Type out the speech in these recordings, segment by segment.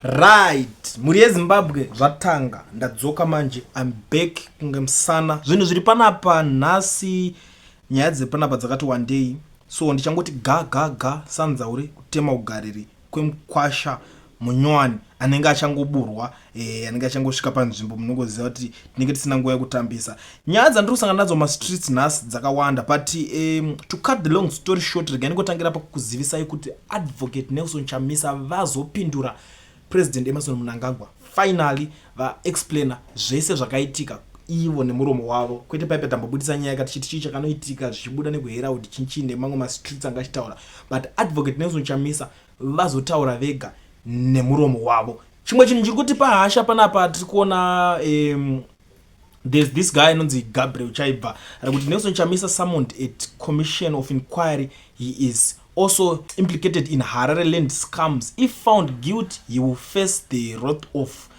Right, mhuri yeZimbabwe, zvatanga, ndadzoka manje. I'm back kunge musana. Zvinhu zviri panapa nhasi, nyaya dziri panapa dzakati wandei, so ndichangoti ga ga ga sanzauri kutema ugariri kwemukwasha munyowani anenge achangoburwa, anenge achangosvika panzvimbo. Munongoziva kuti tinenge tisina nguva yekutambisa. Nyaya dzandiri kusangana nadzo mumastreets nhasi dzakawanda, but to cut the long story short, regai ndingotangira pakukuzivisai kuti Advocate Nelson Chamisa vazopindura President Emmerson Mnangagwa. Finally vaexplaina zvese zvakaitika ivo nemuromo wavo, kwete paipa tambobudisa nyaya kati chiti chii chakanoitika zvichibuda nekuHerald, chinchii nemamwe mastreets anga achitaura, but Advocate Nelson Chamisa vazotaura vega nemuromo wavo. Chimwe chinhu chiri kutipa hasha panapa, tiri kuona there's this guy anonzi Gabriel Chaibva ari kuti Nelson Chamisa summoned at commission of inquiry. He is also implicated in Harare land scams. If found guilty, he will face the wrath of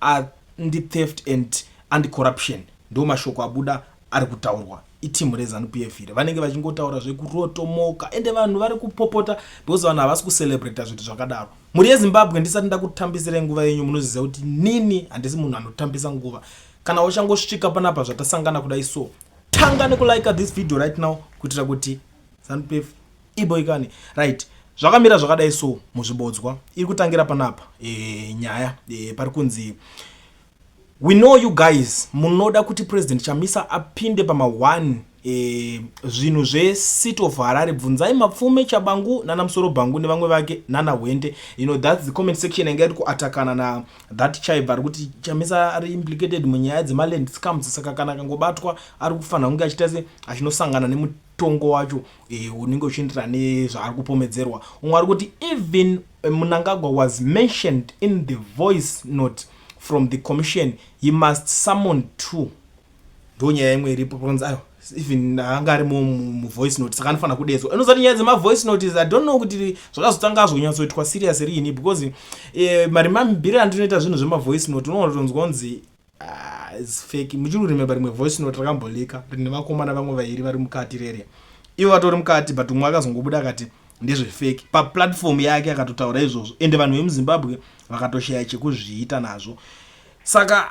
anti-theft and anti-corruption. Ndo mashoko abuda ari kutaurwa. Itimu reZANU PF iri, vanenge vachingotaura zvekurotomoka, ende vanhu vari kupopota because vanhu havasi kucelebrata zvinhu zvakadaro. Mhuri yeZimbabwe, ndisati ndakutambisirai nguva yenyu, munoziva kuti nini handisi munhu anotambisa nguva. Kana uchangosvika panapa, zvatasangana kudai, so tanga nekulike this video right now kuitira kuti ZANU PF iboikane. Right, zvakamira zvakadai, so muzvibodzwa iri kutangira panapa nyaya pari kunzi, "We know you guys munoda kuti President Chamisa apinde pama1 zvinhu zveCity of Harare. Bvunzai Mapfume, Chabangu nana Musoro Bhangu nevamwe vake nana Hwende." That's the comment section yanga iri kuatakana na that Chaibva ari kuti Chamisa ari implicated munyaya dzemaland scams, saka kana akangobatwa ari kufanira kunge achiita se achinosangana nemutongo wacho unenge uchienderana nezvaari kupomedzerwa. Umwe ari kuti even Mnangagwa was mentioned in the voice note from the commission, he must summon too. Ndo nyaya imwe iripo, kunzi ayo even anga ari muvoice note, saka anofanira kudedzwa. Inozati nyaya dzemavoice notes, I don't know kuti zvakazotanga zvonyatsoitwa serious riini, because mari mambiri andinoita zvinhu zvemavoice note, unoona kutonzwa kunzi, ah, it's fake. Muchiri kuremember rimwe voice note rakambolika rine vakomana vamwe vairi vari mukati rere, ivo vatori mukati, but umwe akazongobuda akati ndezvefake paplatform yake, akatotaura izvozvo, ende vanhu vemuZimbabwe vakatoshaya chekuzviita nazvo. Saka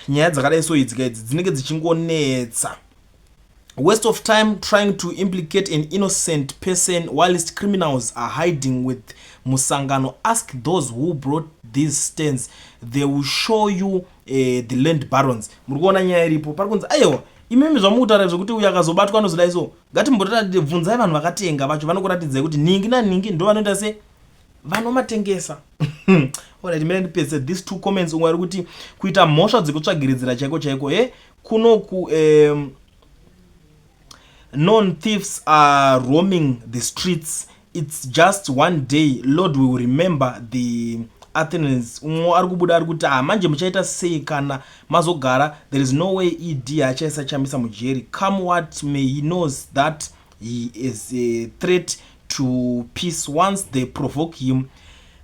nyaya dzakadai so idzika idzi dzinenge dzichingonetsa. "Waste of time trying to implicate an innocent person whilst criminals are hiding with musangano. Ask those who brought these stands, they will show you the land barons." Muri kuona nyaya iripo, pari kunzi aiwa, imimi zvamukutaura zvekuti uyu akazobatwa anozodai, so ngatimbotibvunzai vanhu vakatenga vacho, vanokuratidzai kuti ningi naningi ndo vanoita se vanomatengesa. Alright, mire ndipedze these two comments. Umwe ari kuti kuita mhosva dzekutsvagiridzira chaiko chaiko kunoku known thieves are roaming the streets. It's just one day, Lord will remember the Athens. Umwe ari kubuda ari kuti, ah, manje muchaita sei kana mazogara? There is no way ED achaisa Chamisa mujeri. Come what may, he knows that he is a threat to peace. Once they provoke him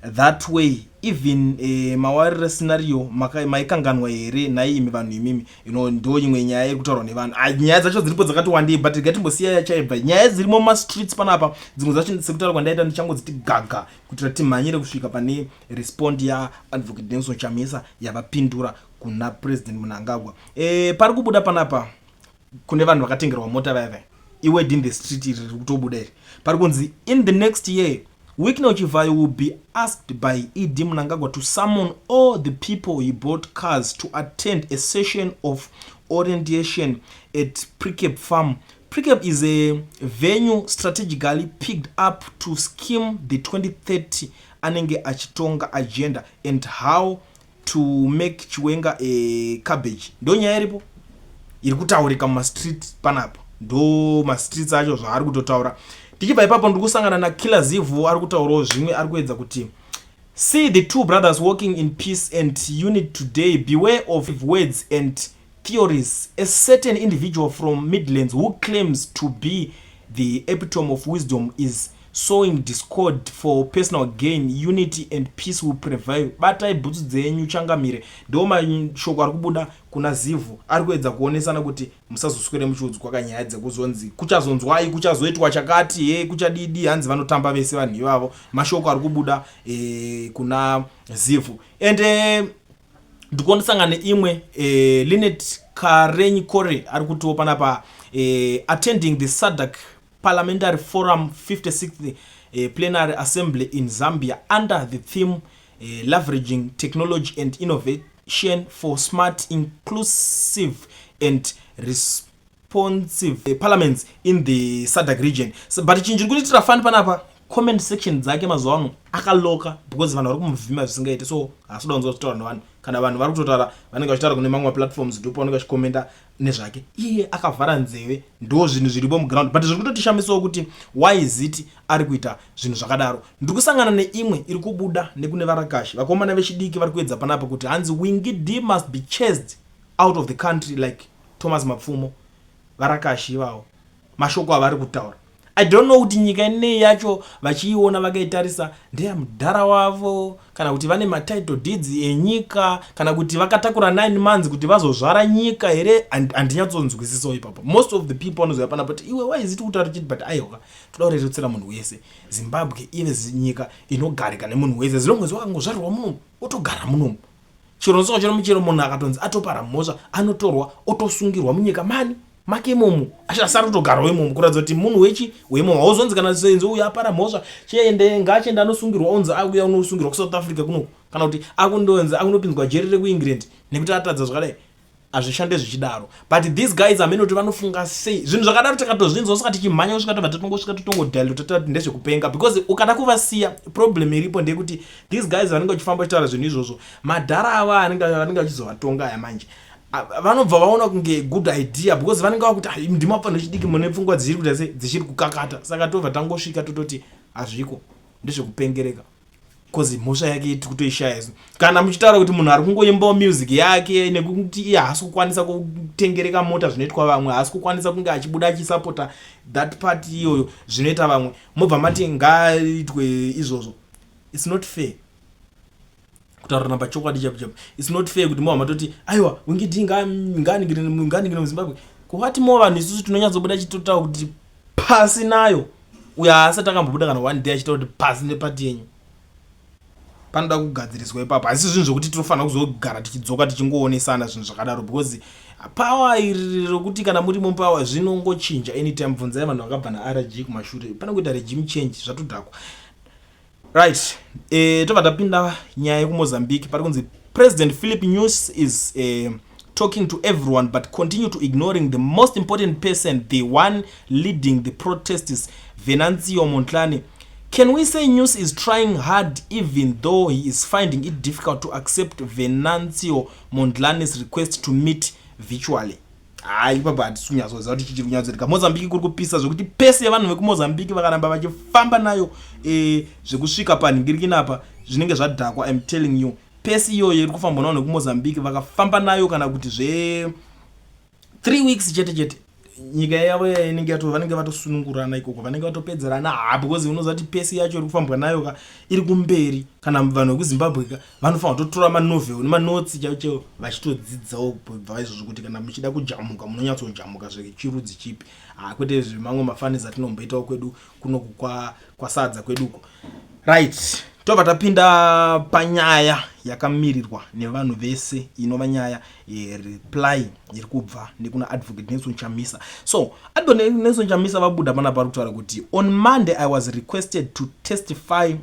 that way, even Mawarire scenario maikanganwa here nhai imi vanhu imimi? Ndo imwe nyaya iri kutaurwa nevanhu. Ah, nyaya dzacho dziripo dzakati wandei, but ngatimbosiya yachaibva. Nyaya dzirimo mumastreets panapa, dzimwe dzacho sekutaura kwandaita ndichangodziti gaga kuitira timhanyire kusvika pane respond yaAdvocate Nelson Chamisa yavapindura kuna President Mnangagwa. Pari kubuda panapa kune vanhu vakatengerwa mota vaya vaya, iword in the street iri riri kutobuda iri, pari kunzi in the next year Wicknell Chivayo will be asked by ED Mnangagwa to summon all the people he bought cars to attend a session of orientation at Precabe Farm. Precabe is a venue strategically picked up to scheme the 2030 anenge achitonga agenda and how to make Chiwenga a cabbage. Ndo nyaya iripo iri kutaurika mumastreet panapa, ndo mastreets acho zvaari kutotaura. Tichibva ipapo, ndiri kusangana naKiller Zivhu, ari kutaurawo zvimwe, ari kuedza kuti, "See the two brothers walking in peace and unity today. Beware of words and theories. A certain individual from Midlands who claims to be the epitome of wisdom is Sowing discord for personal gain, unity and peace will prevail. Batai bhutsu dzenyu, changamire. Ndo mashoko ari kubuda kuna Zivhu, ari kuedza kuonesana kuti musazoswere muchiudzwa kanyaya dzekuzonzi kuchazonzwai, kuchazoitwa chakati, he kuchadidi. Hanzi vanotamba vese vanhu ivavo. Mashoko ari kubuda kuna Zivhu. And ndikuonesanga neimwe Linet Karenyi Kore ari kutiwo panapa, attending the SADC Parliamentary Forum 56th Plenary Assembly in Zambia under the theme "Leveraging Technology and Innovation for Smart, Inclusive and Responsive Parliaments in the SADC Region." So, but chinhu chiri kuitira fani panapa, comment section dzake mazuva ano akaloka because vanhu vari kumuvhima zvisingaiti. So haasi kuda kunzwa zvitaura nevanhu. Kana vanhu vari kutotaura, vanenge vachitaura kune mamwe maplatforms, ndipo pavanenge vachikomenda nezvake, iye akavhara nzeve. Ndo zvinhu zviripo muground, but zviri kutotishamisawo kuti why is it ari kuita zvinhu zvakadaro. Ndiri kusangana neimwe iri kubuda nekune varakashi, vakomana vechidiki vari kuedza panapa kuti hanzi Winky D must be chased out of the country like Thomas Mapfumo. Varakashi ivavo, mashoko avari kutaura, I don't know kuti nyika inei yacho vachiiona vakaitarisa ndeyamudhara wavo, kana kuti vane matitle deeds enyika, kana kuti vakatakura 9 months kuti vazozvara nyika here. Handinyatsonzwisisawo ipapo. Most of the people vanozoya panapa kuti iwe, why is it kutaura chiti? But aiwa, toda kurerutsira munhu wese. Zimbabwe ive nyika inogarika nemunhu wese. Zilongwezi wakangozvarirwa munomu, otogara munomu. Chero nsonga chero muchero, munhu akatonzi atopara mhosva, anotorwa otosungirwa munyika mani make imomo, asari kutogarawo imomo, kuratidza kuti munhu wechi weimomo. Hauzonzi kana senzi uyu apara mhosva, chiende, ngaachiende anosungirwa, onzi akuya unosungirwa kuSouth Africa kunoku, kana kuti akundonzi akunopinzwa jeri rekuEngland nekuti atadza zvakadai. Hazvishande zvichidaro. But these guys, hamene kuti vanofunga sei zvinhu zvakadaro. Takatozvinzwa saka tichimhanya kusvika tobva tatongosvika, totongodhalo, totati ndezvekupenga, because ukada kuvasiya, problem iripo ndeyekuti these guys vanenge vachifamba vachitaura zvinhu izvozvo, madhara ava vanenge vachizovatonga aya manje, vanobva vaona kunge good idea, because vanenge vakuti ndimapfanho chidiki mune pfungwa dzichiri kuita sei, dzichiri kukakata. Saka tobva tangosvika tototi hazviko, ndezvekupengereka, because mhosva yake tiri kutoishaya isu. Kana muchitaura kuti munhu ari kungoimbawo music yake, nekuti iye haasi kukwanisa kutengereka mota zvinoitwa vamwe, haasi kukwanisa kunge achibuda achisapota that part iyoyo zvinoita vamwe, mobva mati ngaaitwe izvozvo. It's not fair. Kutaurana pachokwadi chapo chapo, it's not fair kuti mobva matoti aiwa, Winky D ngaaningire muZimbabwe. Kuwati mo vanhu isusu tinonyatsobuda chitotaura kuti pasi nayo uyo, haasati akambobuda kana one day achitaura kuti pasi nepati yenyu. Panoda kugadziriswa ipapo. Asi zvinhu zvokuti tinofanira kuzogara tichidzoka tichingoonesana zvinhu zvakadaro, because power iri rokuti kana muri mupower zvinongochinja anytime. Bvunzai vanhu vakabva naRG kumashure, panongoita regime change, zvatodhakwa. Right, tobva tapinda nyaya yekuMozambique. Pari kunzi President Filipe Nyusi is talking to everyone but continue to ignoring the most important person, the one leading the protests, Venancio Mondlane. Can we say Nyusi is trying hard even though he is finding it difficult to accept Venancio Mondlane's request to meet virtually? Hai, ipapa hatisi kunyatsoziva kuti chichiri kunyatsoitika. Mozambique kuri kupisa zvekuti pese yevanhu vekuMozambique vakaramba vachifamba nayo zvekusvika panhingirikinapa, zvinenge zvadhakwa. I'm telling you, pesi iyoyo iri kufambwa navanhu vekuMozambique, vakafamba nayo kana kuti zve 3 weeks chete chete, nyika yavo inenge yato, vanenge vatosunungurana ikoko, vanenge vatopedzerana. Ha, because unoziva kuti pesi yacho iri kufambwa nayo ka iri kumberi. Kana vanhu vekuZimbabwe ka vanofanira kutotora manovel nemanotes chaivo chaivo, vachitodzidzawo kubva izvozvo, kuti kana muchida kujamuka munonyatsojamuka zvechirudzi chipi. Ha, kwete zvemamwe mafanisi atinomboitawo kwedu kunoku kwasadza kweduko. Right, tobva tapinda panyaya yakamirirwa nevanhu vese, inova nyaya yereply iri kubva nekuna Advocate Nelson Chamisa. So Advocate Nelson Chamisa vabuda panapa, vari kutaura kuti on Monday I was requested to testify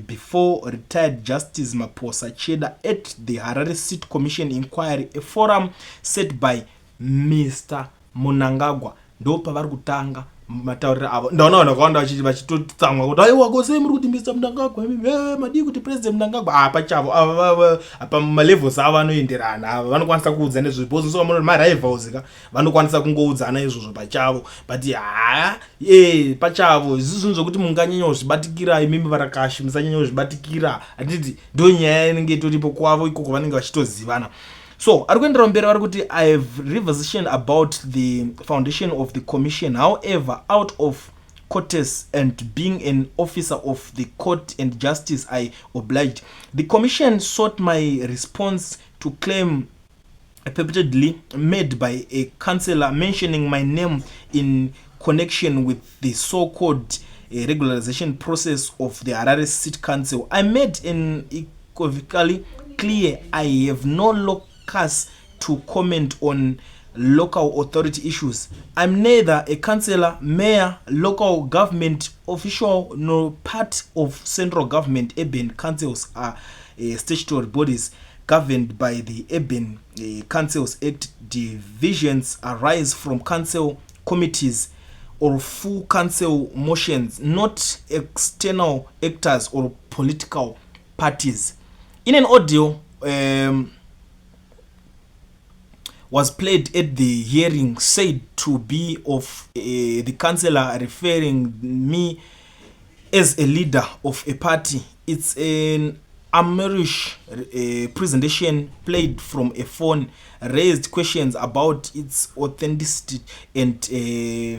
before retired Justice Maposa Cheda at the Harare City Commission inquiry, a forum set by Mr Mnangagwa. Ndo pavari kutanga matauriro avo. Ndaona vanhu vakawanda vachitotsamwa kuti aiwa, ko sei muri kuti Mr Mnangagwa? Madii kuti President Mnangagwa? Ah, pachavo pamalevels avo anoenderana. Ava vanokwanisa kuudza nezvebhozi marivals ka, vanokwanisa kungoudzana izvozvo pachavo. But ha, pachavo izvi zvinhu zvokuti munganyanya kuzvibatikira imimi varakashi, musanyanya kuzvibatikira, handiti? Ndo nyaya inenge itoripo kwavo ikoko, vanenge vachitozivana. So ari kuendera mberi, vari kuti I have reservation about the foundation of the commission. However, out of courteous and being an officer of the court and justice, I obliged. The commission sought my response to claim purportedly made by a councillor mentioning my name in connection with the so-called regularization process of the Harare City Council. I made unequivocally clear I have no locus to comment on local authority issues. I'm neither a councillor, mayor, local government official nor part of central government. Urban councils are statutory bodies governed by the Urban Councils Act. Divisions arise from council committees or full council motions, not external actors or political parties. In an audio was played at the hearing, said to be of the councillor referring me as a leader of a party. It's an amateurish presentation played from a phone, raised questions about its authenticity and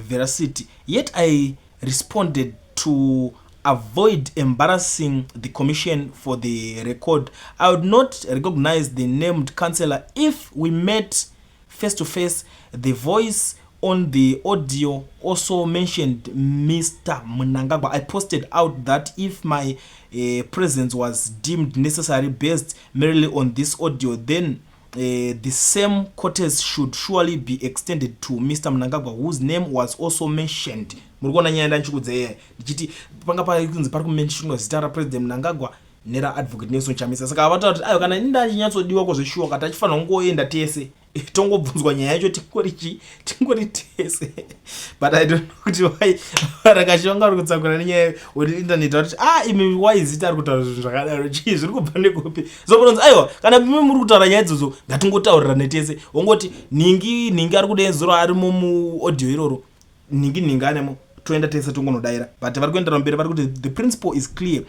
veracity. Yet I responded to avoid embarrassing the commission. For the record, I would not recognize the named councillor if we met face to face. The voice on the audio also mentioned Mr Mnangagwa. I posted out that if my presence was deemed necessary based merely on this audio, then the same courtesy should surely be extended to Mr Mnangagwa, whose name was also mentioned. Muri kuona nyaya ndanchikudza iyaya ndichiti panga pakunzi pari kumentionwa zita raPresident Mnangagwa neraAdvocate Nelson Chamisa. Saka vataura kuti aiwa, kana ini ndachinyatsodiwa kwozveshuwa, kati achifanira kungoenda tese tongobvunzwa nyaya yacho, tingori chi tingori tese. But I don't know kuti why varakashi vanga vari kutsangura nenyaya uri internet vakuti, "Ah, imi, why zita ari kutaura zvinhu zvakadaro? Chii zviri kubva nekupi?" So panonzi, "Aiwa, kana imi muri kutaura nyaya idzodzo, ngatingotaurirane tese." Wongoti nhingi nhingi ari kudenzero arimo muaudio iroro, nhingi nhingi anemo, toenda tese tongonodaira. But vari kuendera mberi, vari kuti the principle is clear: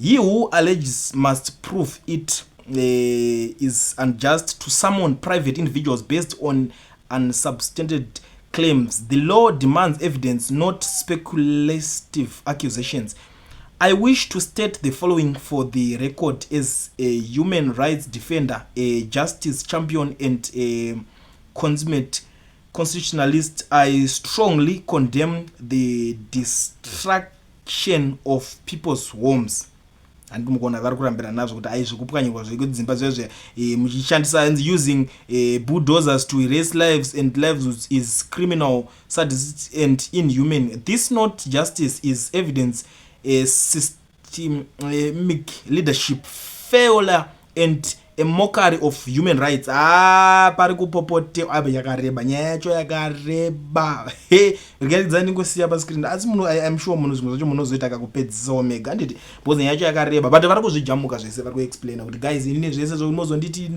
he who alleges must prove it. Is unjust to summon private individuals based on unsubstantiated claims. The law demands evidence, not speculative accusations. I wish to state the following for the record: as a human rights defender, a justice champion and a consummate constitutionalist, I strongly condemn the destruction of people's homes. Handiti mukuona vari kurambira nazvo kuti ai zvekupwanyirwa zvekudzimba zvezve muchishandisa using bulldozers to erase lives and lives is criminal, sadist and inhuman. This not justice, is evidence a systemic leadership failure and a mockery of human rights. Ah, pari kupopote apa, yakareba nyaya yacho, yakareba. Regai ndingosiya pascreen, asi munhu, I'm sure munhu zvimwe zvacho munozoita kakupedzisawo mega, handiti? Because nyaya yacho yakareba, but vari kuzvijamuka zvese, vari kuexplaina kuti, "Guys, inini zvese zvaunozonditi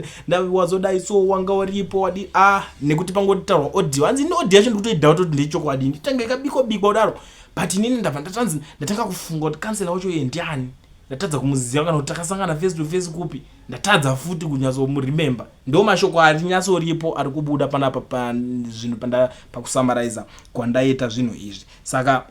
wazodai, so wanga uripo wadi." Ah, nekuti pangotaurwa audio, hanzi ini audio yacho ndikutoidhauta kuti ndechokwadi, nditanga ikabikwa bikwa kudaro, but inini ndabva ndatanzi ndatanga kufunga kuti kansela wacho iye ndiani, ndatadza kumuziva, kana kuti takasangana face to face kupi, ndatadza futi kunyatsomuremember. Ndo mashoko arinyatsoripo ari kubuda panapa pazvinhu pakusummariza kwandaita zvinhu izvi. Saka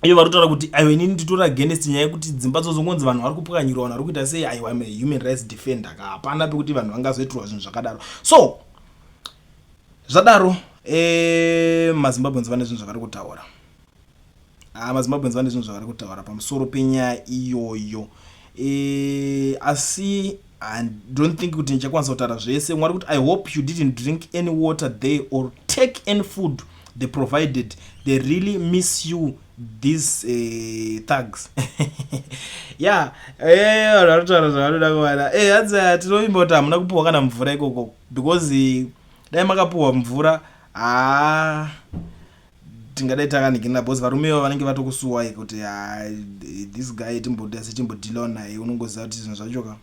iyo vari kutaura kuti, "Aiwa, inini nditori against nyaya yekuti dzimba dzozongonzi vanhu vari kupwanyirwa, vanhu vari kuita sei. Aiwa, am human rights defender ka, hapana pekuti vanhu vangazoitirwa zvinhu zvakadaro." So zvadaro, maZimbabweans vane zvinhu zvavari kutaura. Ah, maZimbabweans vane zvinhu zvavari kutaura pamusoro penyaya iyoyo, asi I don't think kuti ndichakwanisa kutaura zvese. Mwari kuti, "I hope you didn't drink any water there or take any food they provided. They really miss you, these thugs." Yeah, vanhu vari kutaura zvavanoda kuwana. Hanzi tinovimba kuti hamuna kupiwa kana mvura ikoko, because dai makapiwa mvura, haa, tingadai takanikirina, because varume ivo vanenge vatokusuwai kuti, "This guy timbodasi timbodhilawo naye." Unongoziva kuti zvinhu zvacho ka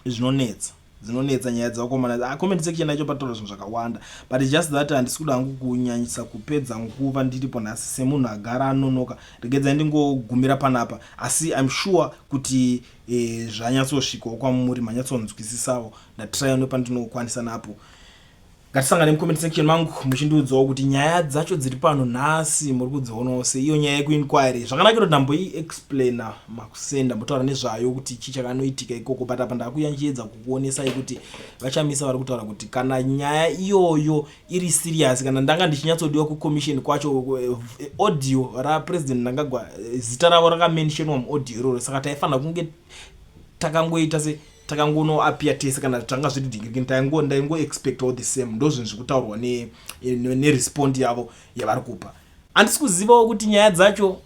zvinonetsa, dzinonetsa nyaya dzakomana. Ah, comment section yacho pataura zvinhu zvakawanda, but it's just that handisi kuda hangu kunyanyisa kupedza nguva ndiripo nhasi semunhu agara anonoka. Regedzai ndingogumira panapa, asi I'm sure kuti zvanyatsosvikawo kwamuri, manyatsonzwisisawo. Ndatraya nepandinokwanisa napo. Ngatisangane mucomment section mangu muchindiudzawo kuti nyaya dzacho dziri pano nhasi muri kudzionawo sei. Iyo nyaya yekuinquiry zvakanakira kuti ndamboiexplaina makuseni, ndambotaura nezvayo kuti chii chakanoitika ikoko, but apa ndakuya ndichiedza kukuonesai kuti VaChamisa vari kutaura kuti kana nyaya iyoyo iri serious, kana ndanga ndichinyatsodiwa kucommission kwacho, audio raPresident Mnangagwa, zita ravo rakamentionwa muaudio iroro, saka taifanira kunge takangoita se takangonoappear tese. Kana tanga zviri dhingirikini, ndaingoexpect all the same. Ndo zvinhu zviri kutaurwa nerespond yavo yavari kupa. Handisi kuzivawo kuti nyaya dzacho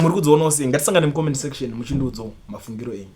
muri kudzionawo sei. Ngatisangane mucomment section muchindiudzawo mafungiro enyu.